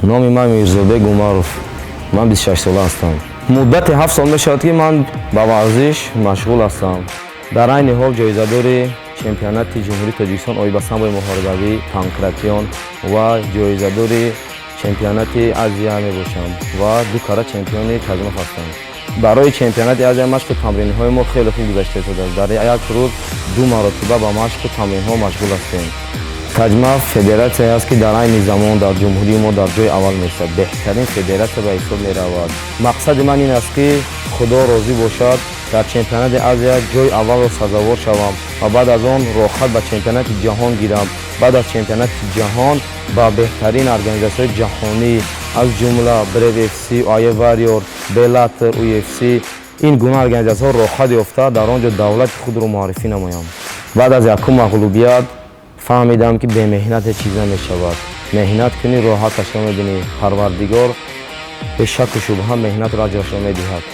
Номи ман Мирзобек Умаров, ман 26 сола ҳастам. Муддати 7 сол мешавад, ки ман ба варзиш машғул ҳастам. Дар айни ҳол ҷоизадори чемпионати Ҷумҳурии Тоҷикистон оид ба самбои муҳорибавӣ, панкратион ва ҷоизадори чемпионати Азия мебошам ва ду карра чемпиони Таҷмаф ҳастам. Барои чемпионати Азия машқу тамринҳои мо хеле хуб гузашта истодааст. Дар як рӯз ду маротиба ба машқу тамринҳо машғул ҳастем. Таҷмаф федератсияе аст, ки дар айни замон дар ҷумҳурии мо дар ҷои аввал меистад, беҳтарин федератсия ба ҳисоб меравад. Мақсади ман ин аст, ки Худо розӣ бошад, дар чемпионати Азия ҷои аввалро сазовор шавам ва баъд аз он роҳхат ба чемпионати ҷаҳон гирам. Баъд аз чемпионати ҷаҳон ба беҳтарин организатсияҳои ҷаҳонӣ, аз ҷумла Brave FC, IE Warrior, Bellator, UFC, ин гуна организатсияҳо роҳхат ёфта, дар он ҷо давлати худро муаррифӣ намоям. Баъд аз якум мағлубият фаҳмидам, ки бемеҳнат ҳеҷ чиз намешавад. Меҳнат кунӣ, роҳаташро мебинӣ. Парвардигор бешаку шубҳа меҳнатро аҷрашро медиҳад.